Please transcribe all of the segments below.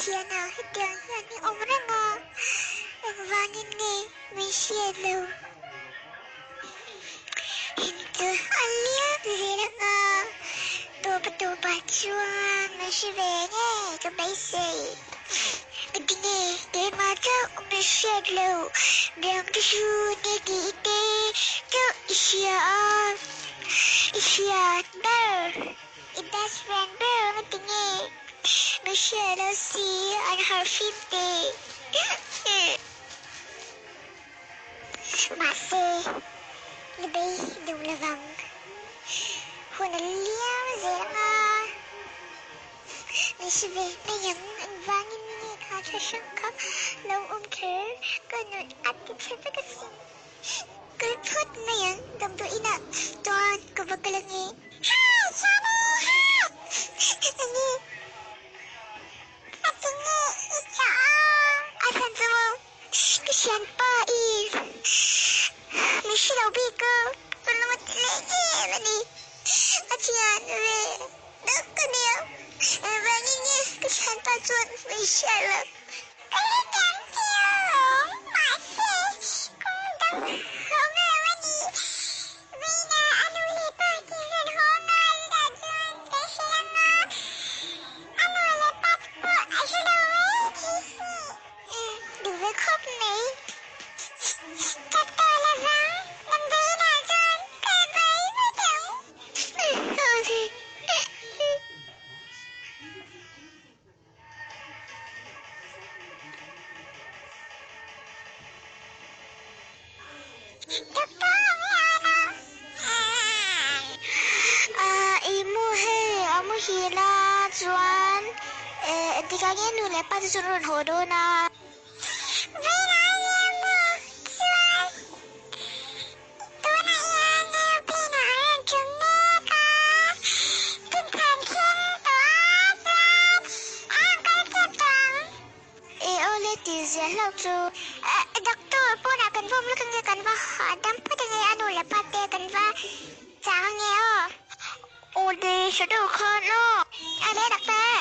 Thiana hetiang hian i awm reng a, engvangin nge min hriat loh? Heng chu a liam zel ang a, tawpa tawpah chuan min hre ve ngei ka beisei. Ka ti nge keimah chauh min hriat loh, midang te chu ni tih te chauh i hria a, i hriat ber. I best friend ber ang ti nge? Mi hria lo si an harh fim teh. Mahse, ni bei duh lovang. Hun a liam zel ang a. Mi hre ve mai ang, engvangin nge kha thla hrang kha lo awm kher ka nun a ti chhe vek asin. Kal phawt mai ang, damdawi inah chuan ka va kal ange. Hi Chhani hi! Enge? A tinge i chah a? A chhan chu maw? Ka thianpa i min hre lo bik a, ka lung a ti leh em a ni. A thian ve tak ka nia, engvangin nge ka thianpa chuan min hriat loh? Ka hre thiam chiang mahse kawng dang a awm lo a ni. Vawiina a nu leh pa te rawn haw anga chutah chuan ka hre ang a, a nu leh pa te pawh a hre lo mai thei si. Duh ve khawp mai. Ka tawh lovang, damdawiinah chuan kal mai vat ang. I mu hei a muhil a chuan engtikah nge nu leh pa te chu an rawn haw dawn a. Tunah hian aeroplane ah an rawn tum mek a, tinphan thleng tawh a chuan a rawn kal tep tawh ang. E awle tih ziah hlauh chu. Doctor pawnah kan va awm lawk ange kan va hahdam phawt ange a nu leh pa te kan va chang ange aw. Awle hre deuh khan aw. Awle doctor.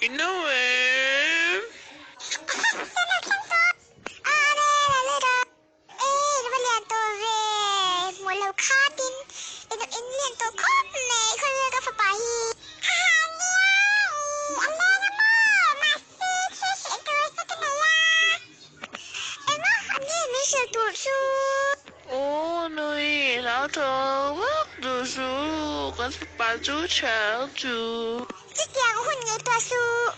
I know em? Ei ka va lian tawh ve, hmuh lo khatin in in lian tawh khawp mai khawvel ka fapa hi. Haha nia i a leng a maw mahse thil hrilh tur che ka nei a. Engah an nge min hrilh tur chu? Aw nui hlau tawh vak duh suh kan fapa chu chhang chu. Chutiang hun ngaihtuah suh.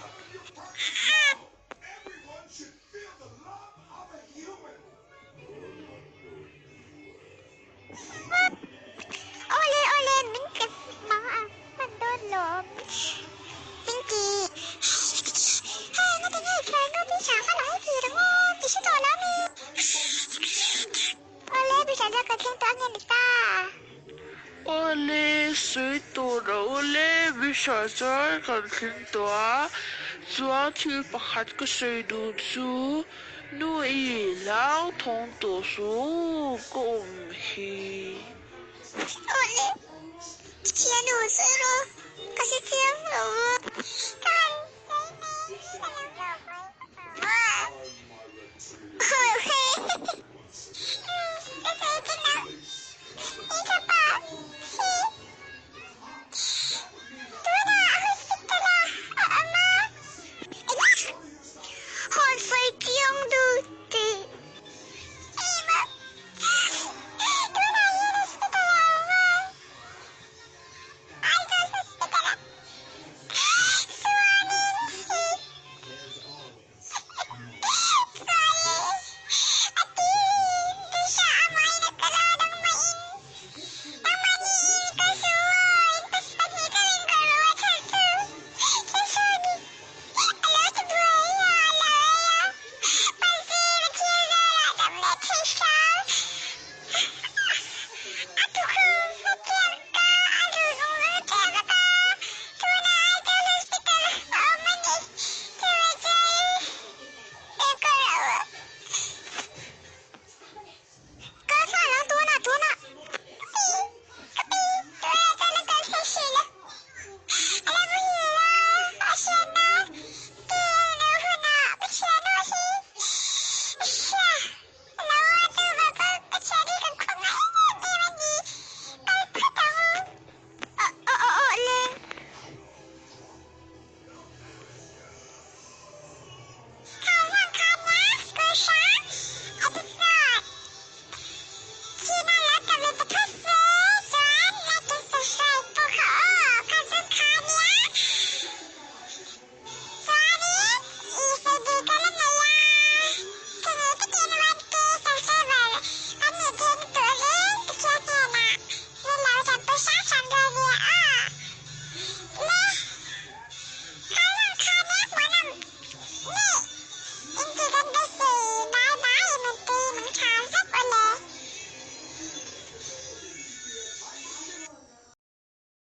Awle awle min pe hmang a hman dawn lawm Pinky Hei nga tinge i hruai nu Bisha kha lo hei phir ang aw ti hre tawh lo mi Awle Bisha chu ka thleng tawh ange ni ta. Awle sawi tur a awle Bisha chuan kan thleng tawh a chuan thil pakhat ka sawi duh chu Nu i hlau thawng tawh suh ka awm hi. Awle, thianu sawi rawh, ka hre chiang lo a.